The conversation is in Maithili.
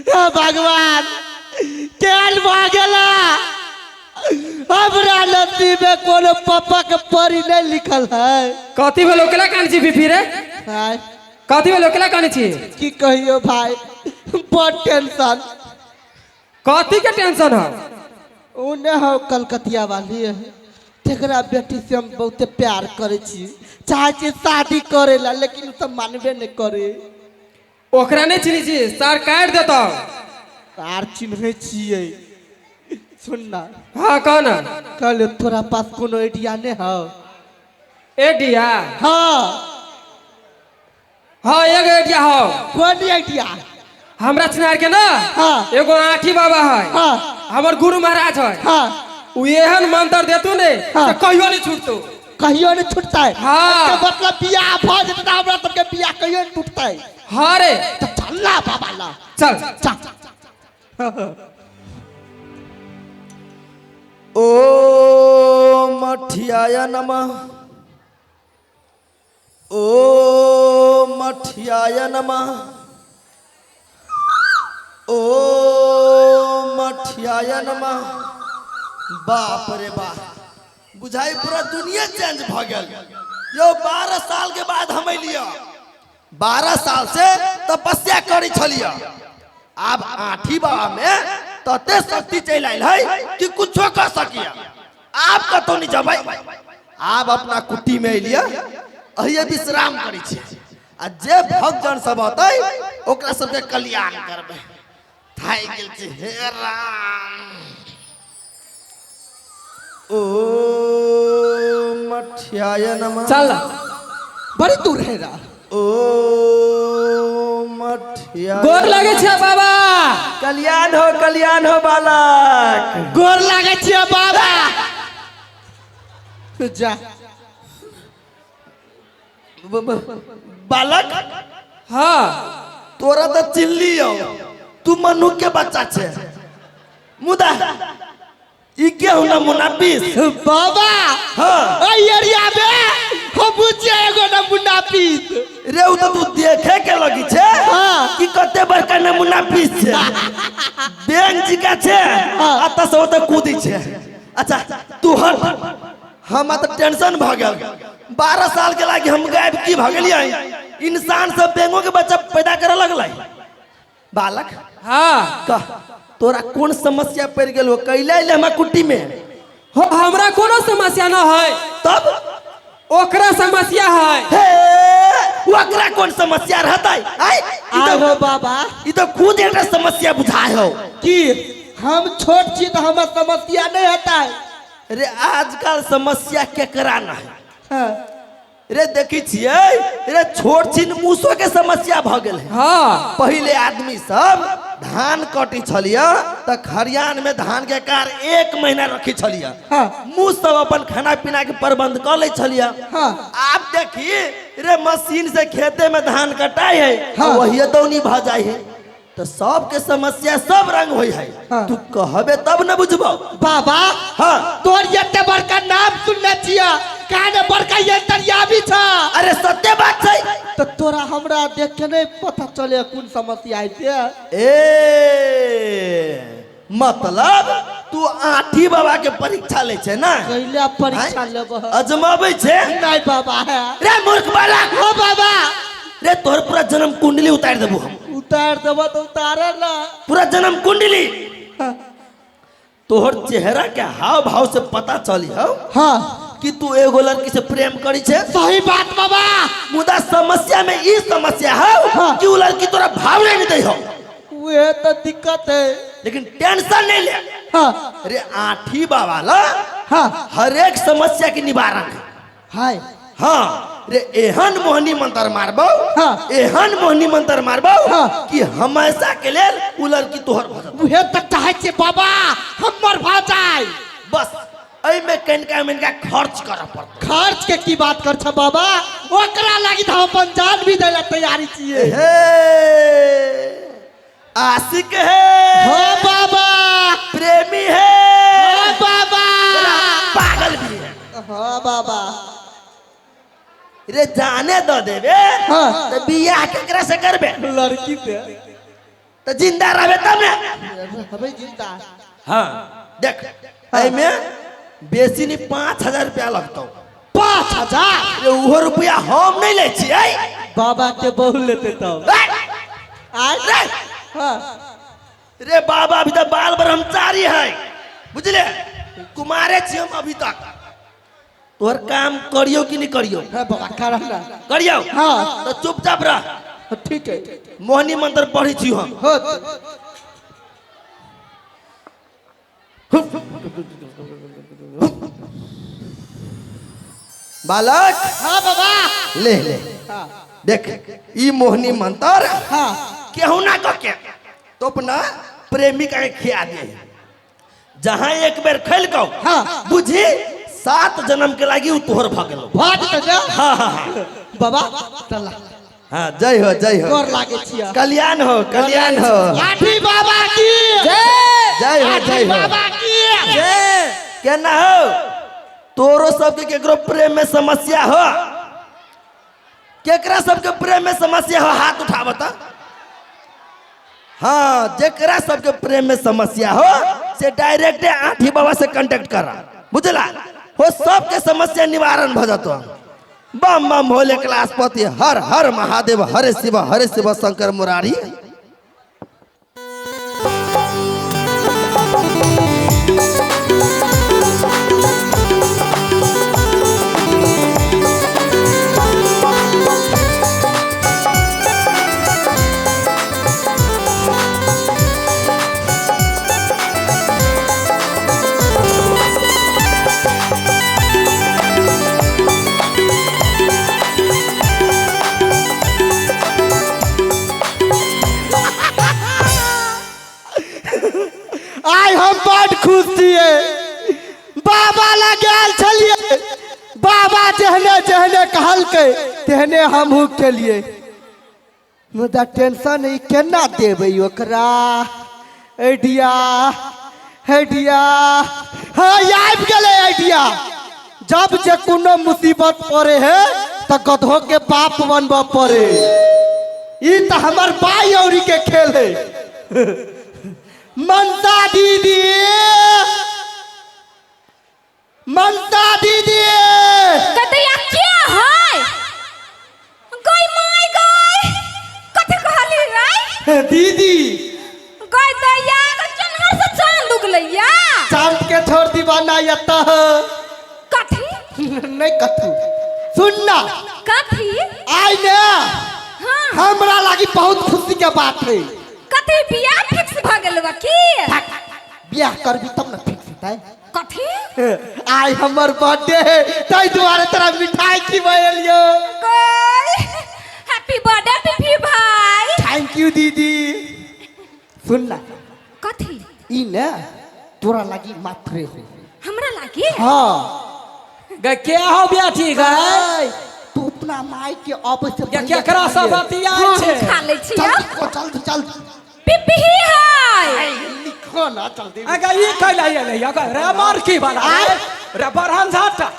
हे भगवान, केहन भऽ गेला? हमरा नसीब में कोनो पापा के परी नहीं लिखल है। कथी भेलो, केला कानै छी फिफी रे? भाई। कथी भेलो, केला कानै छी? की कहियो भाई, बड़ टेंशन। कथी के टेंशन है? ओ ने हो कलकतिया वाली है, तेकरा बेटी से हम बहुते प्यार करे छी, चाहे छी शादी करे ला, लेकिन उ सब मानबे नहीं करे। ओकरा नहीं चिन्है छी, सर काटि देतौ। तार चिन्है छियै, सुन ना। हाँ, कह ना। कहले तोरा पास कोनो आइडिया नहीं हो? एडिया? हाँ। हाँ, एगो एडिया हो। कोन आइडिया? हमरा चिन्हार के ना। हाँ। एगो आठी बाबा है। हाँ। हमर गुरु महाराज है। हाँ। उ एहन मंत्र देतू ने। हाँ। तऽ कहियो नहीं छूटतू। कहियो नहीं छूटता है? हाँ। इसके मतलब बियाह भ जेतै तऽ हमरा सबके बियाह कहियो नहीं टूटतै। हाँ रे। तऽ चल ना बाबा ला। चल। चल। ओम अठियाय नमः, ओम अठियाय नमः, ओम अठियाय नमः। बाप रे बाप, बुझाई पूरा दुनिया चेंज भ गेल यो। 12 साल के बाद हम अलियै, 12 साल से तपस्या करै छलियै। आब आठी बाबा में तते शक्ति चलि आयल है कि कुछो कर सकिया। आब कतौ नहीं जबै, आब अपना कुटी में अलियै, अहिए विश्राम करै छियै आ जे भक्तजन सब अतै ओकरा सबके कल्याण करबै। थाकि गेल छी, हे राम। ओम अठियाय नमः। चल। बड़ी दूर है रा। ओम अठियाय। गोर लगे छै बाबा। कल्याण हो, कल्याण हो बालक। गोर लागै छियै बाबा। जा। बालक। हाँ। तोरा तऽ चिल्ली हो, तू मनुख के बच्चा छे, मुदा ई के हो नमूना पीस? बाबा। हाँ। एहि एरिया में हम बुझिए एगो नमूना पीस। रे, उ तऽ तू देखे के लगी छे। हाँ। कि कते बड़का नमूना पीस छे, बैंक जी का छे। हाँ। आ तऽ से ओतऽ कूदी छे। अच्छा तू हट, हमरा तऽ टेंशन भ गेल। 12 साल के लागी हम गायब की भ गेलियै? इंसान सब बेंगो के बच्चा पैदा करे लगलै। बालक। हाँ। कह, तोरा कोन समस्या पड़ गेल हो, कैले अइले हमरा कुट्टी में? हो, हमरा कोनो समस्या न है। तब? ओकरा समस्या है। हे, ओकरा कोन समस्या रहतै? आय ई आहो तऽ बाबा। ई तऽ खुद एकटा समस्या बुझाय हो। की हम छोट छी तऽ हमर समस्या नहीं हेतै? रे, आजकल समस्या केकरा ना है? हाँ। रे, देखी छियै रे, छोट छिन मूसो के समस्या भ गेल है। हाँ। पहिले आदमी सब धान कटी छलियै तऽ खरियान में धान के कार एक महीना रखी छलियै। हाँ। मुँह सब अपन खाना पीना के प्रबंध कऽ लै छलियै। हाँ। आब देखी रे, मशीन से खेते में धान कटाई है। हाँ। वही दौनी भ जाइ है, तऽ सबके समस्या सब रंग होइ है। हाँ। तू कहबे तब न बुझबो। बाबा। हाँ। तोर एते बड़का नाम सुनने छियै, काहे बड़का अंतर्यामी छ। अरे, सत्य बात छै। तऽ तोरा हमरा देख के नहीं पता चले कोन समस्या है से? ए, मतलब तू आठी बाबा के परीक्षा लै छै ना? कैले परीक्षा लेब? अजमाबै छै? नहीं बाबा है। रे मूर्ख बालक। हो बाबा। रे, तोहर पूरा जन्म कुंडली उतार देबू हम। उतार देब तऽ उतारे ना। पूरा जन्म कुंडली। हाँ। तोहर चेहरा के हाव भाव से पता चली हो हाँ। कि तू एगो लड़की से प्रेम करी छे। सही बात बाबा। मुदा समस्या में ई समस्या है हाँ। कि उ लड़की तोरा भाव नहीं दै हो। वह तो दिक्कत है। लेकिन टेंशन नहीं ले। हाँ। रे, आठी बाबा ला हाँ। हर एक समस्या के निवारण है। हाय। हाँ रे, एहन मोहनी मंत्र मारबो, हाँ। एहन मोहनी मंत्र मारबो हाँ। कि हमेशा के लेल उ लड़की तोहर भऽ जेतौ। उहे तऽ चाहै छियै बाबा, हमर भऽ जाय। बस एहिमे कनिका मनिका खर्च करऽ पड़तौ। खर्च के की बात कर छ बाबा, ओकरा लागी तऽ हम अपन जान भी दै ला तैयारी छियै। हे, आशिक है। हो बाबा। प्रेमी है। हो बाबा। पागल भी है। हाँ बाबा। रे जाने द देबे। हाँ। तो बियाह केकरा से करबे? लड़की से। तो जिंदा रहबे तब ने। हबे जिंदा। हाँ देख एमे बेसी नहीं 5000 रुपया लगतौ। 5000? रे उहो रुपया हम नहीं ले छियै। बाबा के बहू लेते तब। रे हाँ। रे बाबा अभी तक बाल ब्रह्मचारी है बुझले, कुमारे छी हम अभी तक। तोहर काम करियो कि नहीं करियो? हाँ बाबा करना। करियो? हाँ। तो चुपचाप रह। ठीक है। मोहनी मंत्र पढ़ी छी हम। हो। बालक। हाँ बाबा। ले ले। हाँ। देख ई मोहनी मंत्र हाँ केहू ना के तो अपना प्रेमिका के खिया दे। जहाँ एक बेर खेल कौ हाँ। बुझी 7 जन्म के लागी उ तोहर भ गेलो। भाग त जा। हाँ हाँ हाँ बाबा चला। हाँ जय हो जय हो। गोर लागे छिया। कल्याण हो कल्याण हो। लाठी बाबा की जय। जय हो जय हो बाबा की जय। केना हो तोरो सबके केकरो प्रेम में समस्या हो? केकरा सबके प्रेम में समस्या हो हाथ उठाव त। हाँ जेकरा सबके प्रेम में समस्या हो से डायरेक्ट आठी बाबा से कांटेक्ट करा बुझला, हो सबके समस्या निवारण भ जतो। बम बम भोले कैलाशपति हर हर महादेव हरे शिव शंकर मुरारी। आइ हम बड़ खुश छियै। बाबा लग गेल छलियै, बाबा जेहने जेहने कहलकै तेहने हमहूँ केलियै। मुदा टेंशन ई केना देबै ओकरा? आइडिया आइडिया हाँ आबि गेलै आइडिया। जब जे कोनो मुसीबत पड़े है तऽ गधो के बाप बनबऽ पड़े। ई तऽ हमर बाई औरी के खेल है। मनसा दीदी, मनसा दीदी। गदैया के है? गई my गई कथि कहली रे? दीदी गई दैया चन्हर से चांद उगलैया। चांद के छोड़ दीवाना यता कथि? नहीं कथु सुनना कथि? आइ ने हाँ हमरा लागी बहुत खुशी के बात है। कथि बियाह फिक्स भ गेल बा की? बियाह करबी तब ना फिक्स हेतै। कथि? आइ हमर बर्थडे है ताहि दुआरे तोरा मिठाई खिबेलियो। गई हैप्पी बर्थडे पीपी भाई। Thank you दीदी। सुन ना कथि? ई ने तोरा लागी मात्रे हो। हमरा लागी? हाँ। गे के हो बेटी गए? तू अपना माई के अब से गे केकरा से बतियाइ छै? खा लै छी। जल्दी जल्दी जल्दी। पीपी है लिखो ना जल्दी। अगे ई कैला एलै रे मारकी वाला रे बरहन झाटा।